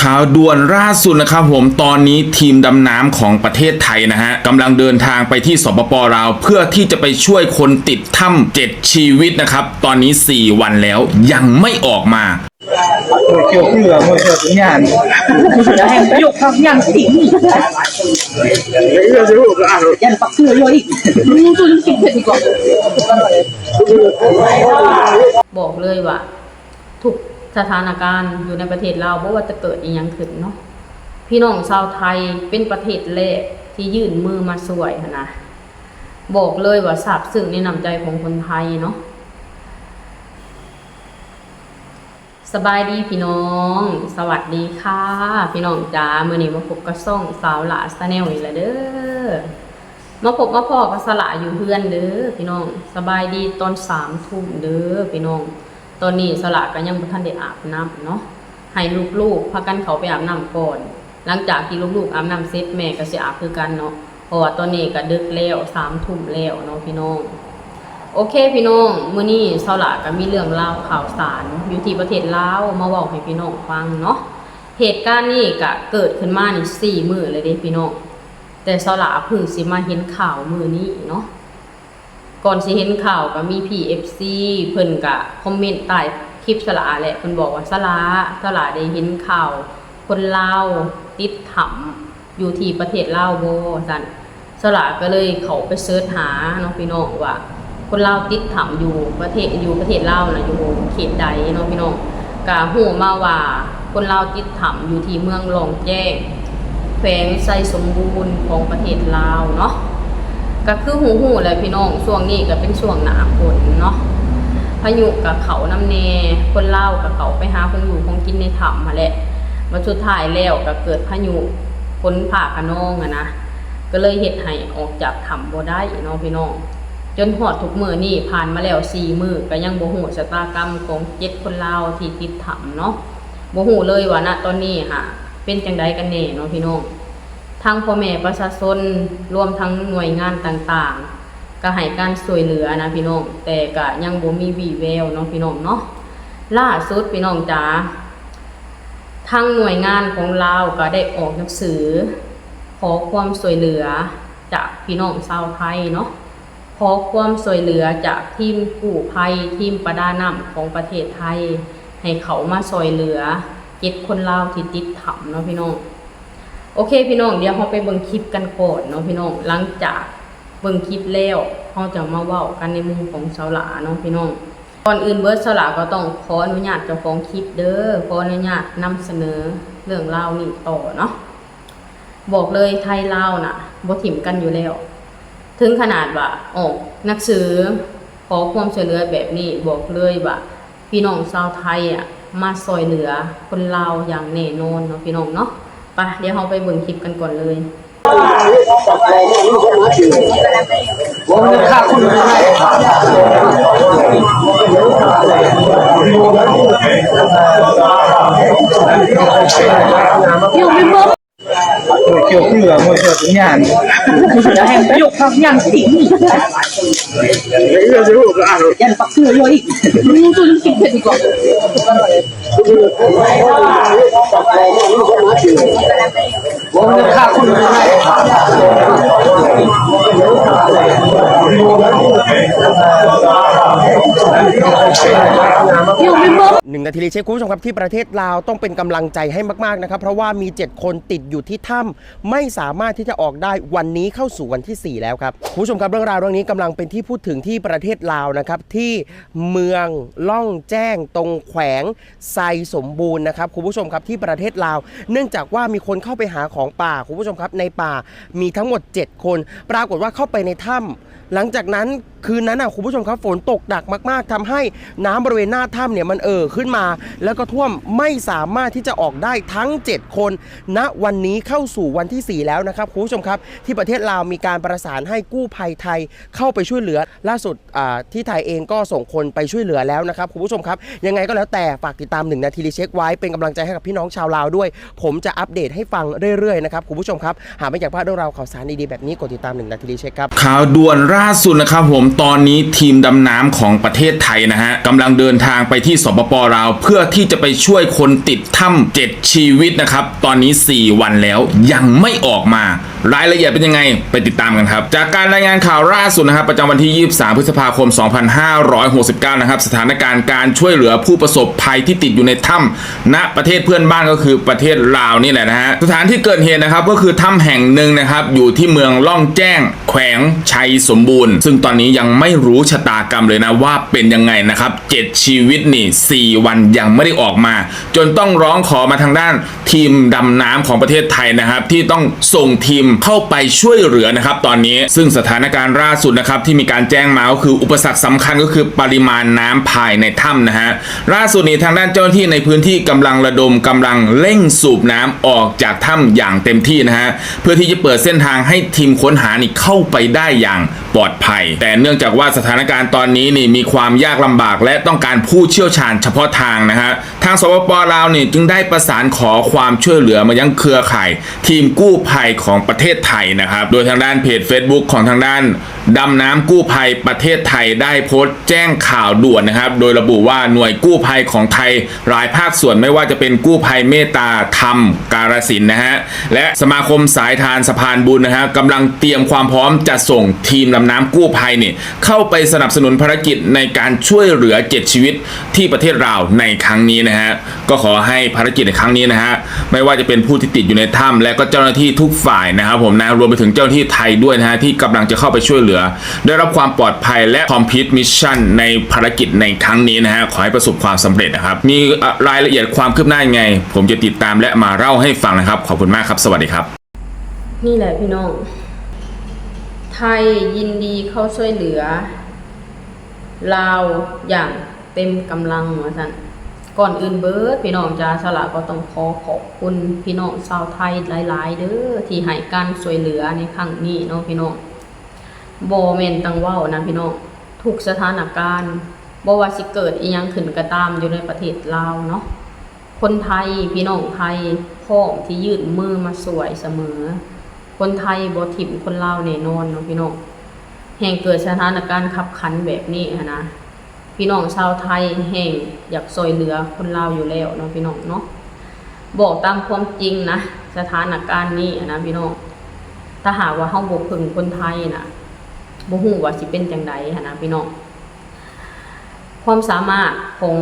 ข่าวด่วนล่าสุดนะครับผม ตอนนี้ทีมดำน้ำของประเทศไทยนะฮะ กำลังเดินทางไปที่ สปป ลาว เพื่อที่จะไปช่วยคนติดถ้ำเจ็ดชีวิตนะครับ ตอนนี้สี่วันแล้วยังไม่ออกมา ບອກເລີຍວ່າ ທຸກສະຖານະການຢູ່ໃນປະເທດລາວ ບໍ່ວ່າຈະເກີດອີ່ຫຍັງຂຶ້ນເນາະ ພີ່ນ້ອງຊາວໄທເປັນປະເທດແລກທີ່ຍື່ນມືມາຊ່ວຍຫັ້ນນະ. ບອກເລີຍວ່າຊາບຊຶ້ງໃນນ້ຳໃຈຂອງຄົນໄທເນາະ. ສະບາຍດີພີ່ນ້ອງ ສະຫວັດດີຄ່ະພີ່ນ້ອງຈ໋າ. ມື້ນີ້ມາພົບກັບຊ່ອງສາວຫຼ້າ Channel ອີກແລ້ວເດີ້. ມາພົບມາພໍ້ກັບສາວຫຼ້າຢູ່ເຮືອນເດີ້ພີ່ນ້ອງ. ສະບາຍດີຕອນສາມທຸ່ມເດີ້ພີ່ນ້ອງ. ຕອນນີ້ສາວຫຼ້າກໍຍັງບໍ່ທັນໄດ້ອາບນ້ຳເນາະ ໃຫ້ລູກໆພາກັນເຂົ້າໄປອາບນ້ຳກ່ອນ. ຫຼັງຈາກທີ່ລູກໆອາບນ້ຳເສັດ ແມ່ກໍຊິອາບຄືກັນເນາະ ເພາະວ່າຕອນນີ້ກໍດຶກແລ້ວ ສາມທຸ່ມແລ້ວເນາະພີ່ນ້ອງ. ໂອເຄພີ່ນ້ອງ ມື້ນີ້ສາວຫຼ້າກໍມີເລື່ອງລາວຂ່າວສານຢູ່ທີ່ປະເທດລາວມາເວົ້າໃຫ້ພີ່ນ້ອງຟັງເນາະ. ເຫດການນີ້ກໍເກີດຂຶ້ນມານີ້ສີ່ມື້ແລ້ວເດ້ພີ່ນ້ອງ ແຕ່ສາວຫຼ້າເພິ່ງຊິມາເຫັນຂ່າວມື້ນີ້ເນາະ. ກ່ອນຊິເຫັນຂ່າວກໍມີພີ່ເອັຟຊີເພິ່ນກະຄອມເມັນໃຕ້ຄລິບສາວຫຼ້າແຫຼະ ເພິ່ນບອກວ່າ ສາວຫຼ້າ ສາວຫຼ້າໄດ້ເຫັນຂ່າວຄົນລາວຕິດຖ້ຳຢູ່ທີ່ປະເທດລາວບໍ່ ວ່າຊັ້ນ. ສາວຫຼ້າກໍເລີຍເຂົ້າໄປເສີດຫາເນາະພີ່ນ້ອງ ວ່າຄົນລາວຕິດຖ້ຳຢູ່ປະເທດ ຢູ່ປະເທດລາວນະ ຢູ່ເຂດໃດເນາະພີ່ນ້ອງ. ກະຮູ້ມາວ່າຄົນລາວຕິດຖ້ຳຢູ່ທີ່ເມືອງລ່ອງແຈ້ງ ແຂວງໄຊສົມບູນຂອງປະເທດລາວເນາະ. ກະຄືຮູ້ໆແຫຼະພີ່ນ້ອງ ຊ່ວງນີ້ກະເປັນຊ່ວງໜ້າຝົນເນາະ ພາຍຸກະເຂົ້ານຳແດ່ ຄົນລາວກະເຂົ້າໄປຫາຂອງຢູ່ຂອງກິນໃນຖ້ຳຫັ້ນແຫຼະ. ບັດສຸດທ້າຍແລ້ວກະເກີດພາຍຸຝົນຟ້າຄະນອງຫັ້ນນະ ກະເລີຍເຮັດໃຫ້ອອກຈາກຖ້ຳບໍ່ໄດ້ເນາະພີ່ນ້ອງ. ຈົນຮອດທຸກມື້ນີ້ ຜ່ານມາແລ້ວສີ່ມື້ ກະຍັງບໍ່ຮູ້ຊະຕາກຳຂອງເຈັດຄົນລາວທີ່ຕິດຖ້ຳເນາະ. ບໍ່ຮູ້ເລີຍວ່ານະຕອນນີ້ຫາເປັນຈັ່ງໃດກັນແດ່ເນາະພີ່ນ້ອງ. ທາງພໍ່ແມ່ປະຊາຊົນ ລວມທັງໜ່ວຍງານຕ່າງໆ ກະໃຫ້ການຊ່ວຍເຫຼືອນະພີ່ນ້ອງ ແຕ່ກະຍັງບໍ່ມີວີ່ແວວເນາະພີ່ນ້ອງເນາະ. ລ່າສຸດພີ່ນ້ອງຈ໋າ ທາງໜ່ວຍງານຂອງລາວກະໄດ້ອອກໜັງສືຂໍຄວາມຊ່ວຍເຫຼືອຈາກພີ່ນ້ອງຊາວໄທເນາະ. ຂໍຄວາມຊ່ວຍເຫຼືອຈາກທີມກູ້ໄພ ທີມປະດານ້ຳຂອງປະເທດໄທ ໃຫ້ເຂົ້າມາຊ່ວຍເຫຼືອເຈັດຄົນລາວທີ່ຕິດຖ້ຳເນາະພີ່ນ້ອງ. ໂອເຄພີ່ນ້ອງ ດຽວເຮົາໄປເບິ່ງຄລິບກັນກ່ອນເນາະພີ່ນ້ອງ. ຫຼັງຈາກເບິ່ງຄລິບແລ້ວ ເຮົາຈະມາເວົ້າກັນໃນມຸມຂອງສາວຫຼ້າເນາະພີ່ນ້ອງ. ກ່ອນອື່ນເບີດ ສາວຫຼ້າກໍຕ້ອງຂໍອະນຸຍາດເຈົ້າຂອງຄລິບເດີ້ ຂໍອະນຸຍາດນຳສະເໜີເລື່ອງລາວນີ້ຕໍ່ເນາະ. ບອກເລີຍ ໄທລາວນະບໍ່ຖິ້ມກັນຢູ່ແລ້ວ. ເຖິງຂະໜາດວ່າອອກໜັງສືຂໍຄວາມຊ່ວຍເຫຼືອແບບນີ້ ບອກເລີຍວ່າພີ່ນ້ອງຊາວໄທອະມາຊ່ອຍເຫຼືອຄົນລາວຢ່າງແນ່ນອນເນາະພີ່ນ້ອງເນາະ. ປະ ດຽວເຮົາໄປເບິ່ງຄລິບກັນກ່ອນເລີຍ. ໜຶ່ງນາທີລີເຊັກ ຄຸນຜູ້ຊົມຄັບ ທີ່ປະເທດລາວ ຕ້ອງເປັນກຳລັງໃຈໃຫ້ມາກໆນະຄັບ ເພາະວ່າມີເຈັດຄົນຕິດຢູ່ທີ່ຖ້ຳ ໄມ່ສາມາດທີ່ຈະອອກໄດ້ ວັນນີ້ເຂົ້າສູ່ວັນທີສີ່ແລ້ວຄັບ. ຄຸນຜູ້ຊົມຄັບ ເລື່ອງລາວເລື່ອງນີ້ກຳລັງເປັນທີ່ພູດເຖິງທີ່ປະເທດລາວນະຄັບ ທີ່ເມືອງລ່ອງແຈ້ງ ຕົງແຂວງໄຊສົມບູນນະຄັບ ຄຸນຜູ້ຊົມຄັບ ທີ່ປະເທດລາວ ເນື່ອງຈາກວ່າມີຄົນເຂົ້າໄປຫາຂອງປ່າ ຄຸນຜູ້ຊົມຄັບ ໃນປ່າມີທັງໝົດເຈັດຄົນ ປາກົດວ່າເຂົ້າໄປໃນຖ້ຳ ຫຼັງຈາກນັ້ນ ຄືນນັ້ນນະ ຄຸນຜູ້ຊົມຄັບ ຝົນຕົກໜັກມາກໆ ທຳໃຫ້ນ້ຳບໍລິເວນໜ້າຖ້ຳເນ່ຍ ມັນເອ່ີຂຶ້ນມາ ແລ້ວກໍຖ້ວມ ໄມ່ສາມາດທີ່ຈະອອກໄດ້ທັງເຈັດຄົນ ນະວັນນີ້ເຂົ້າສູ່ວັນທີສີ່ແລ້ວນະຄັບ ຄຸນຜູ້ຊົມຄັບ. ທີ່ປະເທດລາວມີການປະສານໃຫ້ກູ້ໄພໄທເຂົ້າໄປຊ່ວຍເຫຼືອ ລ່າສຸດ ອາ ທີ່ໄທເອງກໍສົ່ງຄົນໄປຊ່ວຍເຫຼືອແລ້ວນະຄັບ ຄຸນຜູ້ຊົມຄັບ. ຍັງໄງກໍແລ້ວແຕ່ ຝາກຕິດຕາມໜຶ່ງນາທີລີເຊັກໄວ້ ເປັນກຳລັງໃຈໃຫ້ກັບພີ່ນ້ອງຊາວລາວດ້ວຍ ຜົມຈະອັບເດດໃຫ້ຟັງເລື້ອຍໆນະຄັບ ຄຸນຜູ້ຊົມຄັບ. ຫາກໄມ່ຢາກພາດເລື່ອງລາວຂ່າວສານດີໆແບບນີ້ ກົດຕິດຕາມໜຶ່ງນາທີລີເຊັກຄັບ. ข่าวด่วนล่าสุดนะครับผม ตอนนี้ทีมดำน้ำของประเทศไทยนะฮะ กำลังเดินทางไปที่ สปป ລາວ ເພື່ອທີ່ຈະໄປຊ່ວຍຄົນຕິດຖ້ຳເຈັດຊີວິດนะครับ ตอนนี้สี่วันแล้วยังไม่ออกมา รายละเอียดเป็นยังไง ไปติดตามกันครับ จากการรายงานข่าวล่าสุดนะครับ ประจำวันที่ยี่สิบสามพฤษภาคมสองพันห้าร้อยหกสิบเก้านะครับ สถานการณ์การช่วยเหลือผู้ประสบภัยที่ติดอยู่ในถ้ำ ณ ประเทศเพื่อนบ้านก็คือประเทศลาวนี่แหละนะฮะ สถานที่เกิดเหตุนะครับ ก็คือถ้ำแห่งหนึ่งนะครับ อยู่ที่เมืองล่องแจ้ง แขวงชัยสมบูรณ์ ซึ่งตอนนี้ยังไม่รู้ชะตากรรมเลยนะว่าเป็นยังไงนะครับ เจ็ดชีวิตนี่ สี่วันยังไม่ได้ออกมา จนต้องร้องขอมาทางด้านทีมดำน้ำของประเทศไทยนะครับ ที่ต้องส่งทีมเข้าไปช่วยเหลือนะครับ ตอนนี้ ซึ่งสถานการณ์ล่าสุดนะครับ ที่มีการแจ้งมาก็คืออุปสรรคสำคัญก็คือปริมาณน้ำภายในถ้ำนะฮะ ล่าสุดนี้ทางด้านเจ้าหน้าที่ในพื้นที่กำลังระดมกำลังเร่งสูบน้ำออกจากถ้ำอย่างเต็มที่นะฮะ เพื่อที่จะเปิดเส้นทางให้ทีมค้นหานี่เข้าไปได้อย่างปลอดภัย แต่เนื่องจากว่าสถานการณ์ตอนนี้นี่มีความยากลำบาก และต้องการผู้เชี่ยวชาญเฉพาะทางนะฮะ ทาง สปป ลาวนี่จึงได้ประสานขอความช่วยเหลือมายังเครือข่ายทีมกู้ภัยของประเทศไทยนะครับ โดยทางด้านเพจ Facebook ของทางด้าน ดำน้ำกู้ภัยประเทศไทยได้โพสต์แจ้งข่าวด่วนนะครับ โดยระบุว่าหน่วยกู้ภัยของไทยหลายภาคส่วน ไม่ว่าจะเป็นกู้ภัยเมตตาธรรมกาฬสินธุ์นะฮะ และสมาคมสายทานสะพานบุญนะฮะ กำลังเตรียมความพร้อมจะส่งทีมดำน้ำกู้ภัยเนี่ยเข้าไปสนับสนุนภารกิจในการช่วยเหลือเจ็ดชีวิตที่ประเทศลาวในครั้งนี้นะฮะ ก็ขอให้ภารกิจในครั้งนี้นะฮะ ไม่ว่าจะเป็นผู้ที่ติดอยู่ในถ้ำ และก็เจ้าหน้าที่ทุกฝ่ายนะครับผมนะ รวมไปถึงเจ้าหน้าที่ไทยด้วยนะฮะ ที่กำลังจะเข้าไปช่วยเหลือ ได้รับความปลอดภัยและ complete mission ในภารกิจในครั้งนี้นะฮะ ขอให้ประสบความสำเร็จนะครับ มี เอ่อ รายละเอียดความคืบหน้ายังไง ผมจะติดตามและมาเล่าให้ฟังนะครับ ขอบคุณมากครับ สวัสดีครับ ນີ້ແຫຼະພີ່ນ້ອງ ໄທຍິນດີເຂົ້າຊ່ວຍເຫຼືອລາວຢ່າງເຕັມກຳລັງວ່າຊັ້ນ. ກ່ອນອື່ນເບີດພີ່ນ້ອງຈ໋າ ສາລາກໍຕ້ອງຂໍຂອບຄຸນພີ່ນ້ອງຊາວໄທຫຼາຍໆເດີ ທີ່ໃຫ້ການຊ່ວຍເຫຼືອໃນຄັ້ງນີ້ເນາະພີ່ນ້ອງ. ບໍ່ແມ່ນຕັ້ງເວົ້ານະພີ່ນ້ອງ, ທຸກສະຖານະການ ບໍ່ວ່າຊິເກີດອີ່ຫຍັງຂຶ້ນກໍຕາມ ຢູ່ໃນປະເທດລາວເນາະ ຄົນໄທ ພີ່ນ້ອງໄທ ພ້ອມທີ່ຍື່ນມືມາຊ່ວຍສະເໝີ. ຄົນໄທບໍ່ຖິ້ມຄົນລາວແນ່ນອນເນາະພີ່ນ້ອງ. ແຮ່ງເກີດສະຖານະການຄັບຂັນແບບນີ້ຫັ້ນນະ ພີ່ນ້ອງຊາວໄທແຮ່ງຢາກຊ່ວຍເຫຼືອຄົນລາວຢູ່ແລ້ວເນາະພີ່ນ້ອງເນາະ. ບອກຕາມຄວາມຈິງນະ ສະຖານະການນີ້ຫັ້ນນະພີ່ນ້ອງ ຖ້າຫາກວ່າເຮົາບໍ່ເພິ່ງຄົນໄທນະ ບໍ່ຮູ້ວ່າຊິເປັນຈັ່ງໃດຫັ້ນນະພີ່ນ້ອງ. ຄວາມສາມາດຂອງ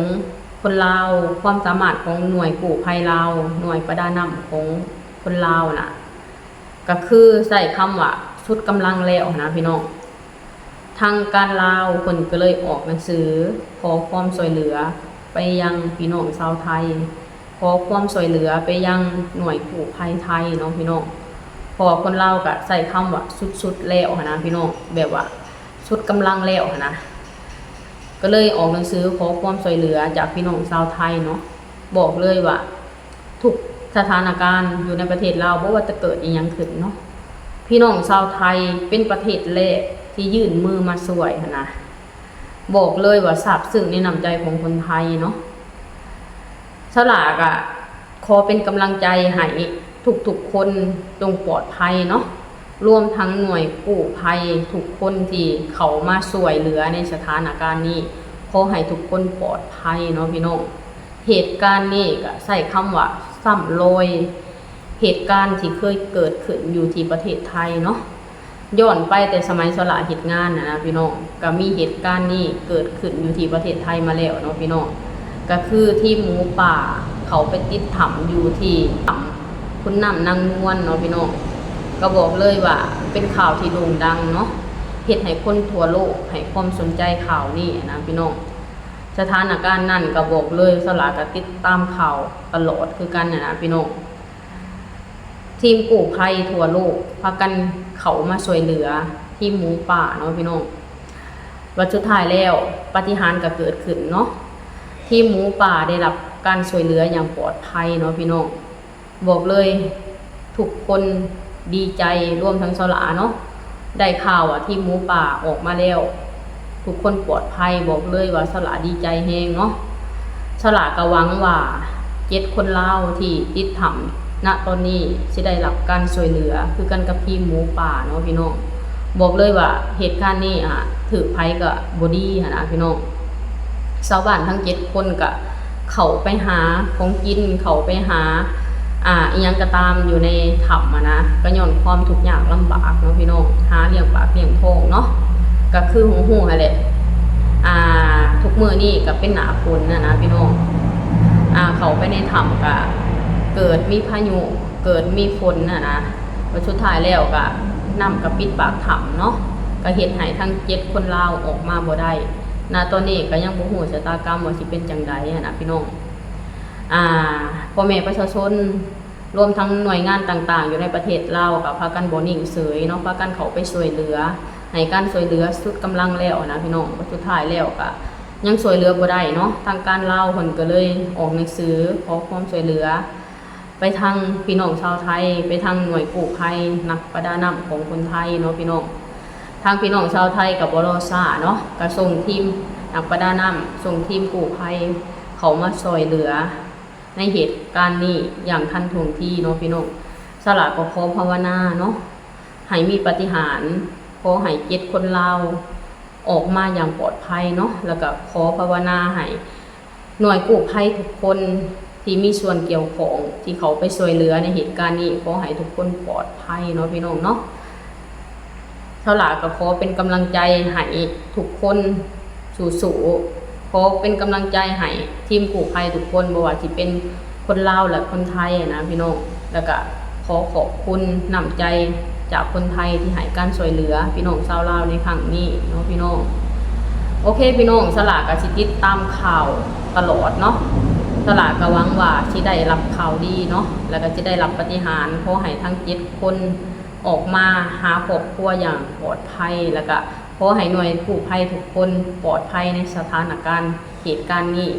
ຄົນລາວ ຄວາມສາມາດຂອງໜ່ວຍກູ້ໄພລາວ ໜ່ວຍປະດານ້ຳຂອງຄົນລາວນະ ກະຄືໃຊ້ຄຳວ່າສຸດກຳລັງແລ້ວຫັ້ນນະພີ່ນ້ອງ. ທາງການລາວເພິ່ນກະເລີຍອອກໜັງສືຂໍຄວາມຊ່ວຍເຫຼືອໄປຍັງພີ່ນ້ອງຊາວໄທ ຂໍຄວາມຊ່ວຍເຫຼືອໄປຍັງໜ່ວຍກູ້ໄພໄທເນາະພີ່ນ້ອງ. ເພາະວ່າຄົນລາວກະໃຊ້ຄຳວ່າສຸດໆແລ້ວຫັ້ນນະພີ່ນ້ອງ ແບບວ່າສຸດກຳລັງແລ້ວຫັ້ນນະ ກະເລີຍອອກໜັງສືຂໍຄວາມຊ່ວຍເຫຼືອຈາກພີ່ນ້ອງຊາວໄທເນາະ. ບອກເລີຍວ່າທຸກສະຖານະການຢູ່ໃນປະເທດລາວ ບໍ່ວ່າຈະເກີດອີ່ຫຍັງຂຶ້ນເນາະ ພີ່ນ້ອງຊາວໄທເປັນປະເທດແລກທີ່ຍື່ນມືມາຊ່ວຍຫັ້ນນະ. ບອກເລີຍວ່າຊາບຊຶ້ງໃນນ້ຳໃຈຂອງຄົນໄທເນາະ. ສາລາກະຂໍເປັນກຳລັງໃຈໃຫ້ທຸກໆຄົນຈົ່ງປອດໄພເນາະ ລວມທັງໜ່ວຍກູ້ໄພທຸກຄົນທີ່ເຂົ້າມາຊ່ວຍເຫຼືອໃນສະຖານະການນີ້ ຂໍໃຫ້ທຸກຄົນປອດໄພເນາະພີ່ນ້ອງ. ເຫດການນີ້ກະໃຊ້ຄຳວ່າຊ້ຳລອຍ ເຫດການທີ່ເຄີຍເກີດຂຶ້ນຢູ່ທີ່ປະເທດໄທເນາະ. ຍ້ອນໄປແຕ່ສະໄໝສາລາເຮັດງານຫັ້ນນະພີ່ນ້ອງ ກະມີເຫດການນີ້ເກີດຂຶ້ນຢູ່ທີ່ປະເທດໄທມາແລ້ວເນາະພີ່ນ້ອງ. ກະຄືທີມໝູປ່າເຂົ້າໄປຕິດຖ້ຳຢູ່ທີ່ຖ້ຳຂຸນນ້ຳນາງນວນເນາະພີ່ນ້ອງ. ກະບອກເລີຍວ່າເປັນຂ່າວທີ່ໂດ່ງດັງເນາະ ເຮັດໃຫ້ຄົນທົ່ວໂລກໃຫ້ຄວາມສົນໃຈຂ່າວນີ້ຫັ້ນນະພີ່ນ້ອງ. ສະຖານະການນັ້ນກະບອກເລີຍ ສາລາກະຕິດຕາມຂ່າວຕະຫຼອດຄືກັນຫັ້ນນະພີ່ນ້ອງ. ທີມກູ້ໄພທົ່ວໂລກພາກັນເຂົ້າມາຊ່ວຍເຫຼືອທີມໝູປ່າເນາະພີ່ນ້ອງ. ແລະສຸດທ້າຍແລ້ວປາຕິຫານກະເກີດຂຶ້ນເນາະ ທີມໝູປ່າໄດ້ຮັບການຊ່ວຍເຫຼືອຢ່າງປອດໄພເນາະພີ່ນ້ອງ. ບອກເລີຍທຸກຄົນດີໃຈ ລວມທັງສາລາເນາະ ໄດ້ຂ່າວວ່າທີມໝູປ່າອອກມາແລ້ວ ທຸກຄົນປອດໄພ ບອກເລີຍວ່າສາລາດີໃຈແຮງເນາະ. ສາລາກະຫວັງວ່າເຈັດຄົນລາວທີ່ຕິດຖ້ຳນະຕອນນີ້ຊິໄດ້ຮັບການຊ່ວຍເຫຼືອຄືກັນກັບທີມໝູປ່າເນາະພີ່ນ້ອງ. ບອກເລີຍວ່າເຫດການນີ້ອະ ຖືກໃຜກະບໍ່ດີຫັ້ນນະພີ່ນ້ອງ. ຊາວບ້ານທັງເຈັດຄົນກະ ເຂົ້າໄປຫາຂອງກິນ ເຂົ້າໄປຫາ ອ່າ ອີ່ຫຍັງກໍຕາມຢູ່ໃນຖ້ຳຫັ້ນນະ ກໍຍ້ອນຄວາມທຸກຍາກລຳບາກເນາະພີ່ນ້ອງ ຫາລ້ຽງປາກລ້ຽງທ້ອງເນາະ ກໍຄືຮູ້ໆຫັ້ນແຫຼະ ອ່າ ທຸກມື້ນີ້ກໍເປັນໜ້າຝົນຫັ້ນນະພີ່ນ້ອງ ອ່າ ເຂົ້າໄປໃນຖ້ຳກໍເກີດມີພາຍຸ ເກີດມີຝົນຫັ້ນນະ ແລ້ວສຸດທ້າຍແລ້ວກໍ ນ້ຳກໍປິດປາກຖ້ຳເນາະ ກໍເຮັດໃຫ້ທັງເຈັດຄົນລາວອອກມາບໍ່ໄດ້ ນະຕອນນີ້ກໍຍັງບໍ່ຮູ້ຊະຕາກຳວ່າຊິເປັນຈັ່ງໃດຫັ້ນນະພີ່ນ້ອງ ອ່າ ພໍ່ແມ່ປະຊາຊົນ ລວມທັງໜ່ວຍງານຕ່າງໆຢູ່ໃນປະເທດລາວກໍພາກັນບໍ່ນິ່ງເສີຍເນາະ ພາກັນເຂົ້າໄປຊ່ວຍເຫຼືອ ໃຫ້ການຊ່ວຍເຫຼືອສຸດກຳລັງແລ້ວນະພີ່ນ້ອງ ແລ້ວສຸດທ້າຍແລ້ວກໍຍັງຊ່ວຍເຫຼືອບໍ່ໄດ້ເນາະ ທາງການລາວເພິ່ນກໍເລີຍອອກໜັງສືຂໍຄວາມຊ່ວຍເຫຼືອ ໄປທາງພີ່ນ້ອງຊາວໄທ ໄປທາງໜ່ວຍກູ້ໄພ ນັກປະດານ້ຳຂອງຄົນໄທເນາະພີ່ນ້ອງ ທາງພີ່ນ້ອງຊາວໄທກໍບໍ່ລໍຊ້າເນາະ ກໍສົ່ງທີມນັກປະດານ້ຳ ສົ່ງທີມກູ້ໄພເຂົ້າມາຊ່ວຍເຫຼືອໃນເຫດການນີ້ຢ່າງທັນທ່ວງທີເນາະພີ່ນ້ອງ ສາລາກໍຂໍພາວະນາເນາະ ໃຫ້ມີປາຕິຫານ ຂໍໃຫ້ເຈັດຄົນລາວອອກມາຢ່າງປອດໄພເນາະ ແລ້ວກໍຂໍພາວະນາໃຫ້ ໜ່ວຍກູ້ໄພທຸກຄົນທີ່ມີສ່ວນກ່ຽວຂ້ອງ ທີ່ເຂົ້າໄປຊ່ວຍເຫຼືອໃນເຫດການນີ້ ຂໍໃຫ້ທຸກຄົນປອດໄພເນາະພີ່ນ້ອງເນາະ ສາລາກໍຂໍເປັນກຳລັງໃຈໃຫ້ທຸກຄົນສູ້ໆ ຂໍເປັນກຳລັງໃຈໃຫ້ທີມກູ້ໄພທຸກຄົນ ບໍ່ວ່າຊິເປັນຄົນລາວ ແລະ ຄົນໄທນະພີ່ນ້ອງ ແລ້ວກໍຂໍຂອບຄຸນນ້ຳໃຈຈາກຄົນໄທທີ່ໃຫ້ການຊ່ວຍເຫຼືອພີ່ນ້ອງຊາວລາວໃນຄັ້ງນີ້ເນາະພີ່ນ້ອງ ໂອເຄພີ່ນ້ອງ ສາລາກໍຊິຕິດຕາມຂ່າວຕະຫຼອດເນາະ ສາລາກໍຫວັງວ່າຊິໄດ້ຮັບຂ່າວດີເນາະ ແລ້ວກໍຊິໄດ້ຮັບປາຕິຫານ ຂໍໃຫ້ທັງເຈັດຄົນອອກມາຫາຄອບຄົວຢ່າງປອດໄພ ແລ້ວກໍຂໍໃຫ້ໜ່ວຍກູ້ໄພທຸກຄົນປອດໄພໃນສະຖານະການເຫດການນີ້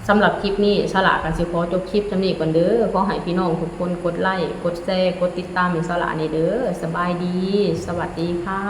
ສຳລັບຄລິບນີ້ ສາລາກໍຊິຂໍຈົບຄລິບສ່ຳນີ້ກ່ອນເດີ ຂໍໃຫ້ພີ່ນ້ອງທຸກຄົນກົດໄລ້ ກົດແຊ ກົດຕິດຕາມໃຫ້ສາລາແດ່ເດີ ສະບາຍດີ ສະຫວັດດີຄ່ະ.